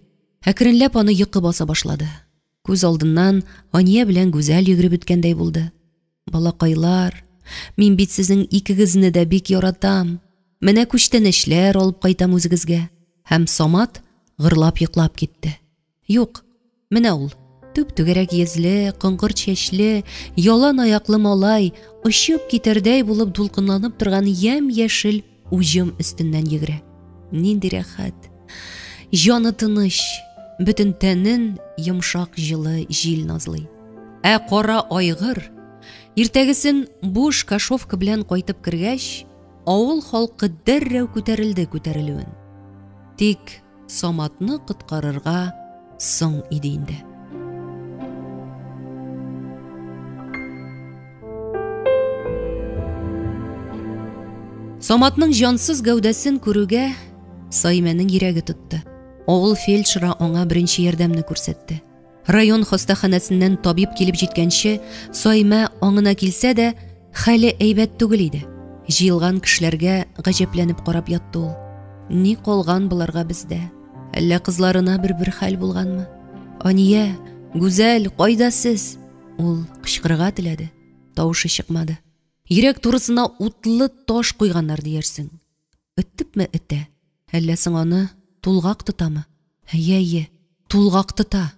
Әкренләп аны йокы баса башлады. Күз алдыннан Ания белән Гүзәл йөгереп үткәндәй булды. Балакайлар, мин бит сезнең икегезне дә бик яратам. Менә күчтәнәчләр алып кайтам үзегезгә. Һәм Самат гырлап йоклап китте. Юк, менә ул, түп-түгәрәк йөзле, коңгырт чәчле, ялан аяклы малай, очып китәрдәй булып дулкынланып торган ямь-яшел уҗым өстеннән йөгерә. Нинди рәхәт! Җаны тыныч, бөтен тәнен йомшак җылы җил назлый. Ә кара айгыр, иртәгесен буш кошовка белән кайтып кергәч, авыл халкы дәррәү күтәрелде күтәрелүен. Тик Саматны коткарырга соң иде инде. Саматның җансыз гәүдәсен күрүгә Саимәнең йөрәге тотты. Авыл фельдшеры аңа беренче ярдәмне күрсәтте. Район хастаханәсеннән табиб килеп җиткәнче, Саимә аңына килсә дә, хәле әйбәт түгел иде. Җыелган кешеләргә гаҗәпләнеп карап ятты ул. Ни калган боларга бездә? Әллә кызларына бер-бер хәл булганмы? Ания, Гүзәл, кайда сез? Ул кычкырырга теләде, тавышы чыкмады. Йөрәк турысына утлы таш куйганнар диярсең. Өттепме этә? Әллә соң аны тулгак тотамы? Әйе, әйе, тулгак тота.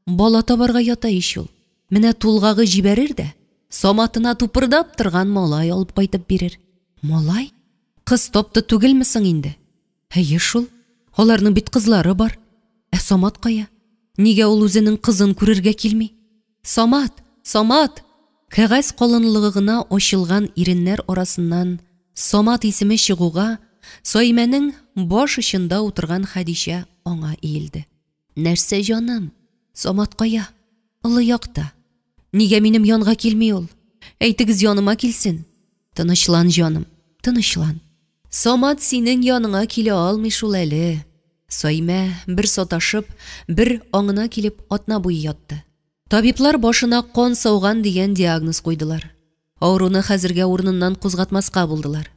Бала табарга ята ич ул. Менә тулгагы җибәрер дә, Саматына тупырдап торган малай алып кайтып бирер. Малай? Кыз тапты түгелме соң инде? Әйе шул, аларның бит кызлары бар. Ә Самат кая? Нигә ул үзенең кызын күрергә килми? Самат! Самат! Кәгазь калынлыгы гына ачылган иреннәр арасыннан Самат исеме чыгуга, Саимәнең баш очында утырган Хәдичә аңа иелде. Нәрсә, җаным? Самат кая? Олы якта. Нигә минем янга килми ул? Әйтегез, яныма килсен. Тынычлан, җаным, тынычлан. Самат синең яныңа килә алмый шул әле. Саимә, бер саташып, бер аңына килеп, атна буе ятты. Табиблар башына кан сауган дигән диагноз куйдылар. Авыруны хәзергә урыныннан кузгатмаска булдылар.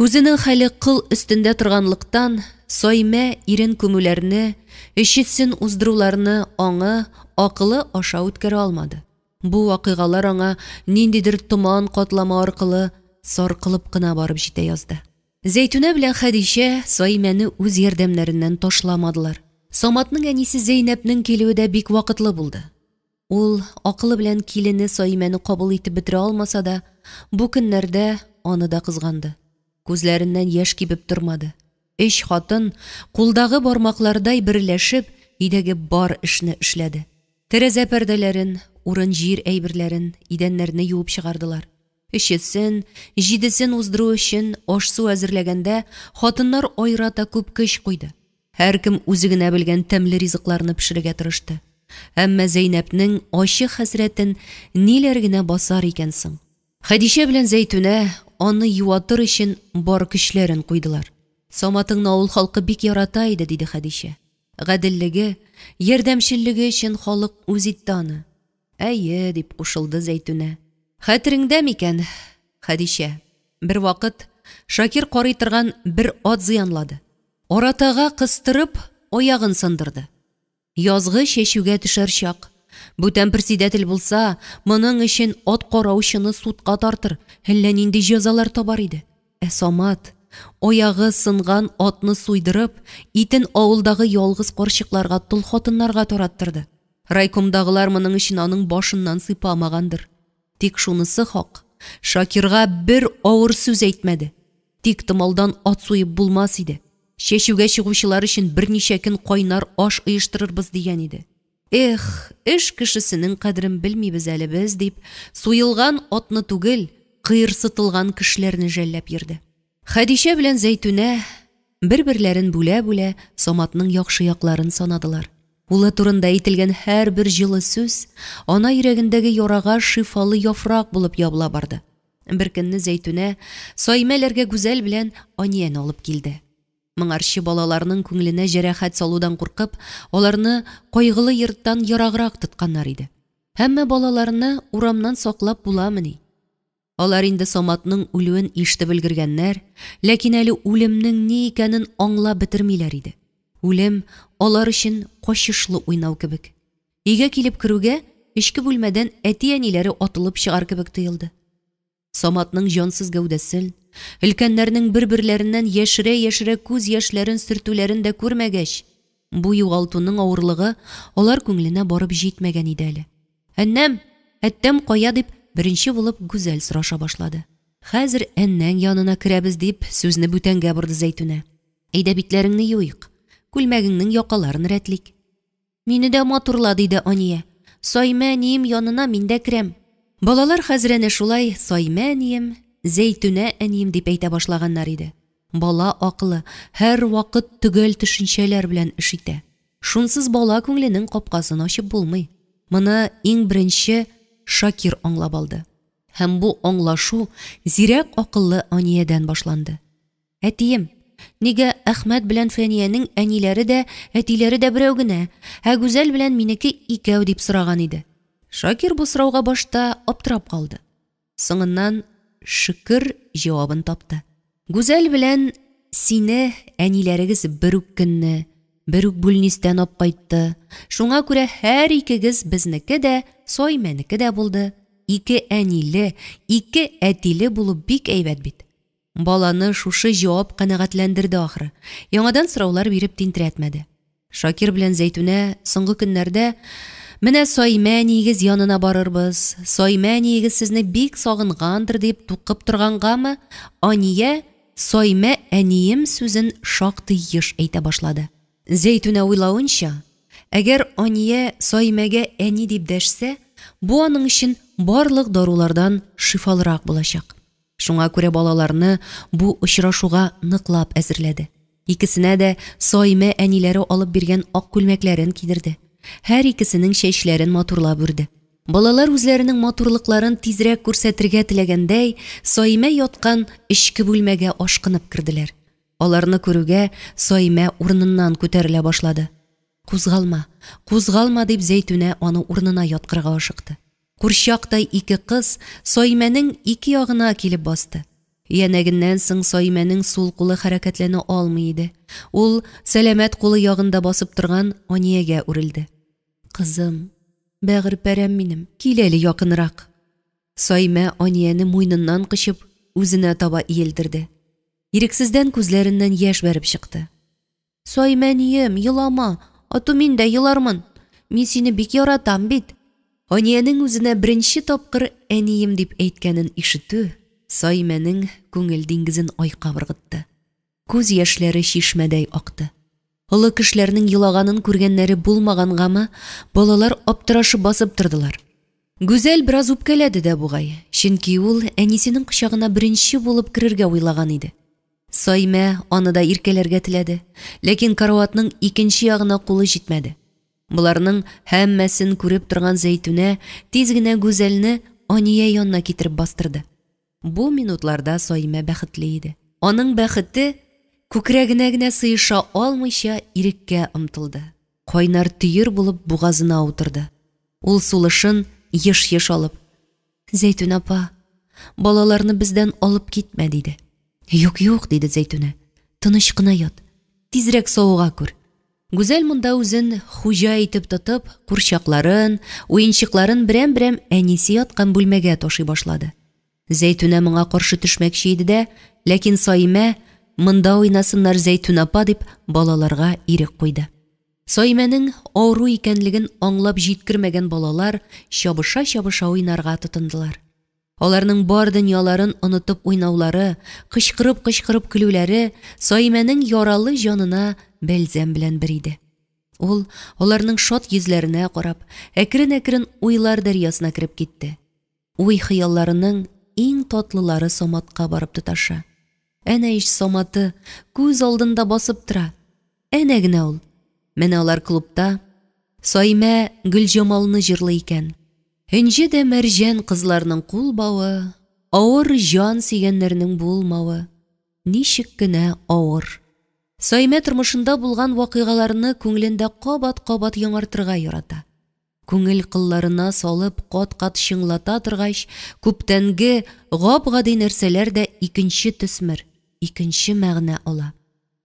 Үзенең хәле кыл өстендә торганлыктан, Саимә ирен күмүләрне, өчесен уздыруларны аңы, акылы аша үткәрә алмады. Бу вакыйгалар аңа ниндидер томан катламы аркылы саркылып кына барып җитә язды. Зәйтүнә белән Хәдичә Саимәне үз ярдәмнәреннән ташламадылар. Саматның әнисе Зәйнәпнең килүе дә бик вакытлы булды. Ул акылы белән килене Саимәне кабул итеп бетерә алмаса да, бу көннәрдә аны да кызганды. Күзләреннән яшь кибеп тормады. Өч хатын, кулдагы бармаклардай берләшеп, өйдәге бар эшне эшләде. Тәрәзә пәрдәләрен, урын-җир әйберләрен, идәннәрне юып чыгардылар. Өчесен, җидесен уздыру өчен аш-су әзерләгәндә хатыннар аерата күп көч куйды. Һәркем үзе генә белгән тәмле ризыкларны пешерергә тырышты. Әмма Зәйнәпнең ачы хәсрәтен ниләр генә басар икән соң? Хәдичә белән Зәйтүнә аны юатыр өчен бар көчләрен куйдылар. Саматыңны авыл халкы бик ярата иде, диде Хәдичә. Гаделлеге, ярдәмчеллеге өчен халык үз итте аны. Әйе, дип кушылды Зәйтүнә. Хәтереңдә микән, Хәдичә, бервакыт Шакир карый торган бер ат зыянлады. Аратага кыстырып, аягын сындырды. Язгы чәчүгә төшәр чак. Бүтән председатель булса, моның өчен ат караучыны судка тартыр, әллә нинди җәзалар табар иде. Ә Самат? Аягы сынган атны суйдырып, итен авылдагы ялгыз карчыкларга, тол хатыннарга тараттырды. Райкомдагылар моның өчен аның башыннан сыйпамагандыр. Тик шунысы хак, Шакирга бер авыр сүз әйтмәде. Тик томалдан ат суеп булмас иде. Чәчүгә чыгучылар өчен берничә көн кайнар аш оештырырбыз дигән иде. Эх, эш кешесенең кадерен белмибез әле без, дип, суелган атны түгел, кыерсытылган кешеләрне жәлләп йөрде. Хәдичә белән Зәйтүнә, бер-берләрен бүлә-бүлә, Саматның яхшы якларын санадылар. Улы турында әйтелгән һәрбер җылы сүз ана йөрәгендәге ярага шифалы яфрак булып ябыла барды. Беркөнне Зәйтүнә Саимәләргә Гүзәл белән Анияне алып килде. Моңарчы балаларның күңеленә җәрәхәт салудан куркып, аларны кайгылы йорттан ераграк тотканнар иде. Әмма балаларны урамнан саклап буламыни? Алар инде Саматның үлүен ишетеп өлгергәннәр, ләкин әле үлемнең ни икәнен аңлап бетермиләр иде. Үлем алар өчен качышлы уйнау кебек. Өйгә килеп керүгә, эчке бүлмәдән әти-әниләре атылып чыгар кебек тоелды. Саматның җансыз гәүдәсен, өлкәннәрнең бер-берләреннән яшерә-яшерә күз яшьләрен сөртүләрен дә күрмәгәч, бу югалтуның авырлыгы алар күңеленә барып җитмәгән иде әле. Әннәм, әттәм кая? дип, беренче булып Гүзәл сораша башлады. Хәзер әннәң янына керәбез, дип, сүзне бүтәнгә борды Зәйтүнә. Әйдә битләреңне юыйк, күлмәгеңнең якаларын рәтлик. Мине дә матурла, диде Ания. Саймә әнием янына мин дә керәм. Балалар хәзер әнә шулай Саймә әнием, Зәйтүнә әнием дип әйтә башлаганнар иде. Бала акылы һәрвакыт төгәл төшенчәләр белән эш итә. Шунсыз бала күңеленең капкасын ачып булмый. Моны иң беренче Шакир аңлап алды. Һәм бу аңлашу зирәк акыллы Аниядән башланды. Әтием, нигә Әхмәт белән Фәниянең әниләре дә, әтиләре дә берәү генә, ә Гүзәл белән минеке икәү дип сораган иде. Шакир бу сорауга башта аптырап калды. Соңыннан, шөкер, җавабын тапты. Гүзәл белән сине әниләрегез бер үк көнне, бер үк бүлнистән апкайтты. Шуңа күрә һәр икегез безнеке дә, Саймәнеке дә булды. Ике әниле, ике әтиле булу бик әйбәт бит. Баланы шушы җавап канәгатьләндерде ахры. Яңадан сораулар биреп тинтерәтмәде. Шакир белән Зәйтүнә соңгы көннәрдә Менә Саймә әниегез янына барырбыз, Саймә әниегез сезне бик сагынгандыр дип тукып торгангамы, Ания Саймә әнием сүзен шактый еш әйтә башлады. Зәйтүнә уйлавынча, әгәр Ания Саймәгә әни дип дәшсә, бу аның өчен барлык дарулардан шифалырак булачак. Шуңа күрә балаларны бу очрашуга ныклап әзерләде. Икесенә дә Саймә әниләре алып биргән ак күлмәкләрен кидерде. Һәр икесенең чәчләрен матурлап үрде. Балалар үзләренең матурлыкларын тизрәк күрсәтергә теләгәндәй, Саймә яткан эчке бүлмәгә ашкынып керделәр. Аларны күрүгә, Саймә урыныннан күтәрелә башлады. Кузгалма, кузгалма, дип Зәйтүнә аны урынына яткырырга ашыкты. Курчактай ике кыз Саимәнең ике ягына килеп басты. Өянәгеннән соң Саимәнең сул кулы хәрәкәтләнә алмый иде. Ул сәламәт кулы ягында басып торган Аниягә үрелде. Кызым, бәгырь пәрәм минем, кил әле якынрак. Саимә Анияне муеныннан кочып, үзенә таба иелдерде. Ирексездән күзләреннән яшь бәреп чыкты. Саймәнием, елама, ату мин дә елармын. Мин сине бик яратам бит. Аниянең үзенә беренче тапкыр әнием дип әйткәнен ишетү Саймәнең күңел диңгезен айкап ыргытты. Күз яшьләре чишмәдәй акты. Олы кешеләрнең елаганын күргәннәре булмагангамы, балалар аптырашып басып тордылар. Гүзәл бераз үпкәләде дә бугай, чөнки ул әнисенең кочагына беренче булып керергә уйлаган иде. Саймә аны да иркәләргә теләде, ләкин караватның икенче ягына кулы җитмәде. Боларның һәммәсен күреп торган Зәйтүнә тиз генә Гүзәлне Ания янына китереп бастырды. Бу минутларда Саимә бәхетле иде. Аның бәхете күкрәгенә генә сыеша алмыйча иреккә омтылды. Кайнар төер булып бугазына утырды. Ул сулышын еш-еш алып, Зәйтүнә апа, балаларны бездән алып китмә, диде. Юк, юк, диде Зәйтүнә. Тыныч кына ят. Тизрәк савыга күр. Гүзәл монда үзен хуҗа итеп тотып, курчакларын, уенчыкларын берәм-берәм әнисе яткан бүлмәгә ташый башлады. Зәйтүнә моңа каршы төшмәкче иде дә, ләкин Саимә Монда уйнасыннар, Зәйтүн апа, дип балаларга ирек куйды. Саимәнең авыру икәнлеген аңлап җиткермәгән балалар чабыша-чабыша уйнарга тотындылар. Аларның бар дөньяларын онытып уйнаулары, кычкырып-кычкырып көлүләре Саимәнең яралы җанына бәлзәм белән бер иде. Ул, аларның шат йөзләренә карап, әкрен-әкрен уйлар дәрьясына кереп китте. Уй-хыялларының иң татлылары Саматка барып тоташа. Әнә ич Саматы күз алдында басып тора. Әнә генә ул. Менә алар клубта. Саимә Гөлҗамалны җырлый икән. Энҗе дә мәрҗән кызларның кул бавы, авыр җан сөйгәннәрнең булмавы. Ничек кенә авыр. Саимә тормышында булган вакыйгаларны күңелендә кабат-кабат яңартырга ярата. Күңел кылларына салып кат-кат чыңлата торгач, күптәнге гап-гади нәрсәләр дә икенче төсмер, икенче мәгънә ала.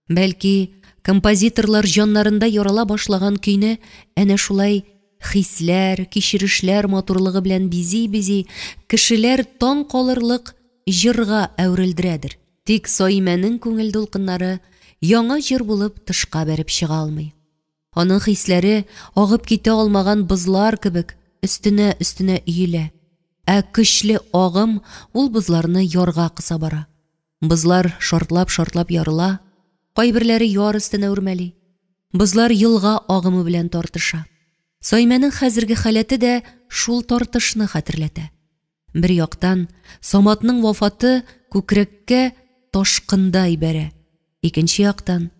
Бәлки, композиторлар җаннарында ярала башлаган көйне әнә шулай хисләр, кичерешләр матурлыгы белән бизи-бизи, кешеләр таң калырлык җырга әверелдерәдер. Тик Саимәнең күңел дулкыннары яңа җыр булып тышка бәреп чыга алмый. Аның хисләре, агып китә алмаган бозлар кебек, өстенә-өстенә өелә. Ә көчле агым ул бозларны ярга кыса бара. Бозлар шартлап-шартлап ярыла, кайберләре яр өстенә үрмәли. Бозлар елга агымы белән тартыша. Саймәнең хәзерге халәте дә шул тартышны хәтерләтә. Бер яктан, Саматның вафаты күкрәккә ташкындай бәрә. Икенче яктан,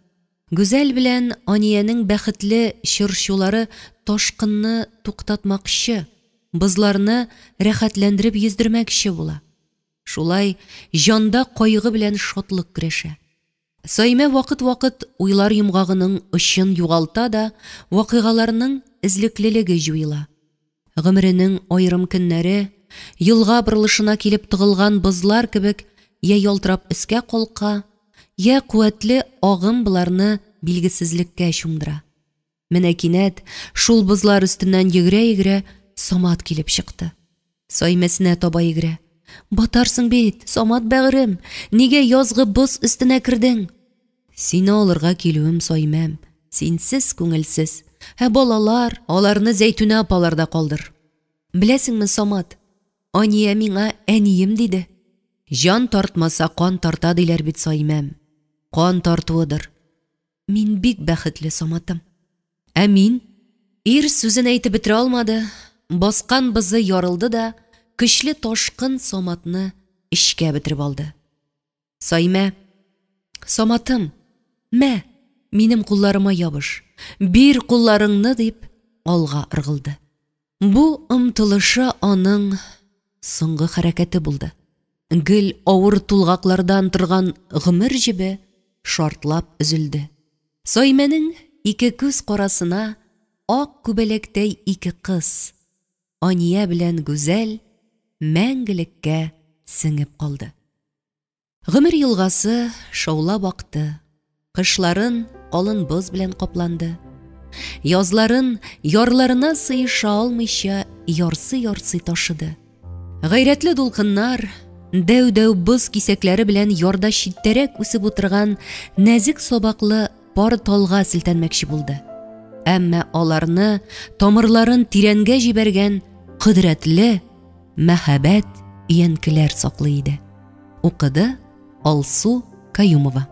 Гүзәл белән Аниянең бәхетле чыр-чулары ташкынны туктатмакчы, бозларны рәхәтләндереп йөздермәкче була. Шулай җанда кайгы белән шатлык көрәшә. Саимә вакыт-вакыт уйлар йомгагының очын югалта да, вакыйгаларның эзлеклелеге җуела. Гомеренең аерым көннәре, елга борылышына килеп тыгылган бозлар кебек, йә ялтырап өскә калка, йә куәтле агым боларны билгесезлеккә чумдыра. Менә кинәт шул бозлар өстеннән йөгерә-йөгерә Самат килеп чыкты. Саймәсенә таба йөгерә. Батарсың бит, Самат бәгырем, нигә язгы боз өстенә кердең? Сине алырга килүем, Саймәм, синсез күңелсез. Ә балалар, аларны Зәйтүнә апаларда калдыр. Беләсеңме, Самат, Ания миңа әнием диде. Җан тартмаса, кан тарта диләр бит, Саймәм. Кан тартуыдыр. Мин бик бәхетле, Саматым. Ә мин? Ир сүзен әйтеп бетерә алмады, баскан бозы ярылды да, көчле ташкын Саматны эчкә бөтереп алды. Саймә, Саматым, мә, минем кулларыма ябыш, бир кулларыңны, дип алга ыргылды. Бу омтылышы аның соңгы хәрәкәте булды. Гел авыр тулгаклардан торган гомер җебе шартлап өзелде. Саймәнең ике күз карасына ак күбәләктәй ике кыз, Ания белән Гүзәл мәңгелеккә сеңеп калды. Гомер елгасы шаулап акты. Кышларын калын боз белән капланды. Язларын ярларына сыеша алмыйча ярсый-ярсый ташыды. Гайрәтле дулкыннар дәү-дәү боз кисәкләре белән ярда читтәрәк үсеп утырган нәзек сабаклы пар талга селтәнмәкче булды. Әмма аларны тамырларын тирәнгә җибәргән кодрәтле мәһабәт өянкеләр саклый иде. Укыды Алсу Каюмова.